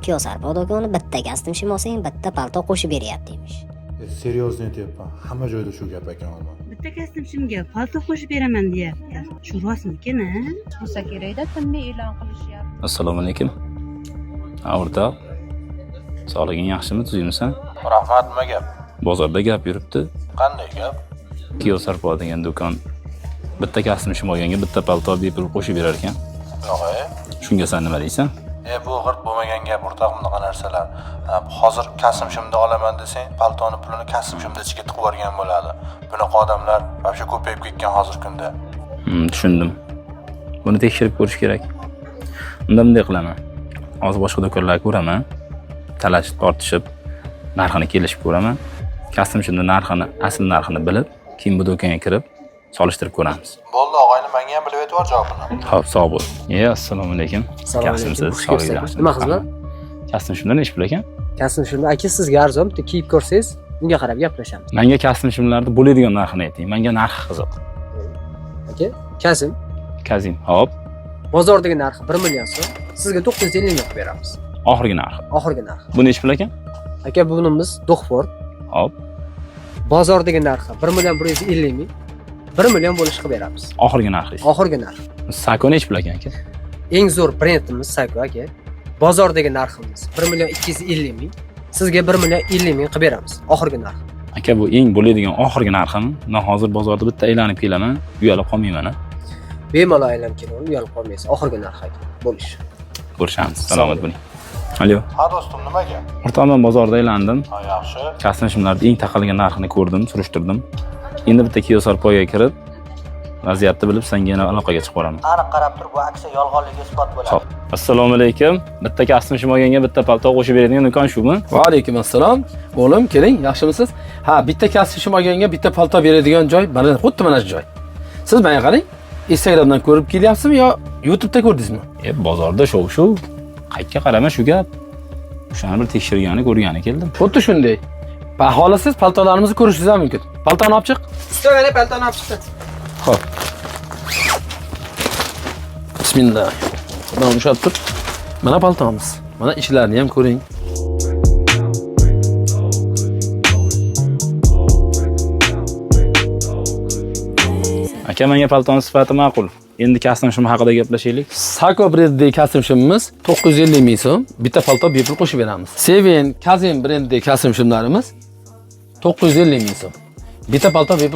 Kiyosarpo do'koni bitta kostyum shim olsang, bitta palto qo'shib beryapti emish. Серьезно aytyapman, hamma joyda shu gap ekan, omon. Bitta kostyum shimga palto qo'shib beraman deyapti. Shu rostmikin, a? Bo'lsa kerakda, tinmay e'lon qilishyapti. Assalomu alaykum. Ha, o'rtoq. Sog'lig'ing yaxshimi, tuzukmisan? Rahmat, nima gap? Bozorda gap yuribdi. Qanday gap? Kiyosarpo degan do'kon bitta kostyum shim olganga bitta palto bepul qo'shib berar ekan. Yo'q, e. Shunga san nima deysan? E, bu g'irt bo'lmagan gap, o'rtoq, bunaqa narsalar. Ha, hozir kostyum shimni olaman desang, paltoni pulini kostyum shimni ichiga tiqib yuborgan bo'ladi. Bunaqa odamlar вообще ko'payib ketgan hozirgi kunda. Tushundim. Buni tekshirib ko'rish kerak. Unda bunday qilaman. Hozir boshqa do'konlarga ko'raman. Talashib, tortishib, narxini kelishib ko'raman. Kostyum shimni narxini, asl narxini bilib, keyin bu do'konga kirib solishtirib ko'ramiz. Bo'ldi, og'ayni, menga ham bilib aytib javobini. Xo'p, sog' bo'l. E, assalomu alaykum. Assalomu alaykum. Yaxshimisiz? Xush Sog'ligingiz kelibsiz. yaxshimi? Nima xizmat? Kostyum shimlar nechi pul ekan? Kostyum shimlar aka sizga arzon, bitta kiyib ko'rsangiz, unga qarab gaplashamiz. Menga kostyum shimlarni bo'ladigan narxini ayting. Menga narxi qiziq. Aka, kostyum Kazim, hop, bozordagi narxi 1 million so'm, sizga 950 ming qilib beramiz. Oxirgi narxi. Oxirgi narxi. Bu nechi pul ekan? Aka, bunimiz Do'xford. Hop, Bozordagi narxi 1 million 150 ming, 1 million bo'lish qilib beramiz. Oxirgi narxi. Oxirgi narx. Sako nechi pul ekan aka? Eng zo'r brendimiz Sako aka. Bozordagi narximiz 1 million 250 ming, sizga 1 million 50 ming qilib beramiz. Oxirgi narx. Aka, bu eng bo'ladigan oxirgi narximi? Men hozir bozorda bitta aylanib kelaman, uyalib qolmayman, a? Bemalol aylanib kelavering, uyalib qolmaysiz. Oxirgi narx aka. Bo'lish. Ko'rishamiz. Salomat bo'ling. Alo. Ha, do'stim, nima gap? O'rtoq, men bozorda aylandim. Ha, yaxshi. Kostyum shimlarni eng taqalgan narxini ko'rdim, surishtirdim. Endi bitta Kiyosarpoyga kirib, vaziyatni bilib senga yana aloqaga chiqib boraman. Aniq qarab turib, bu aksiya yolg'onligi isbot bo'ladi. Xo'p. Assalomu alaykum. Bitta kostyum shim olganga bitta palto qo'shib beradigan do'kon shumi? Va alaykum assalom. O'g'lim, keling, yaxshimisiz? Ha, bitta kostyum shim olganga bitta palto beradigan joy mana xuddi mana shu joy. Siz menga qarang, Instagramdan ko'rib kelyapsizmi yo YouTube'da ko'rdingizmi? E, bozorda shov-shuv. Qayerga qarama shu gap. O'shani bir tekshirgani, ko'rgani keldim. Xuddi shunday. Xohlasiz paltolarimizni ko'rishingiz ham mumkin. Paltoni olib chiq. Usta, paltoni olib chiqdi. Xo'p. Bismillah. Xudo ushlab tur. Mana paltomiz. Mana ichlarini ham ko'ring. Aka, menga paltoni sifati ma'qul. Endi kostyum shim haqida gaplashaylik. Sako brendidagi kostyum shimimiz 950 ming so'm. Bitta palto bepul qo'shib beramiz. Seven Kazim brendidagi kostyum shimlarimiz 950 ming so'm. Bitta palto bepul.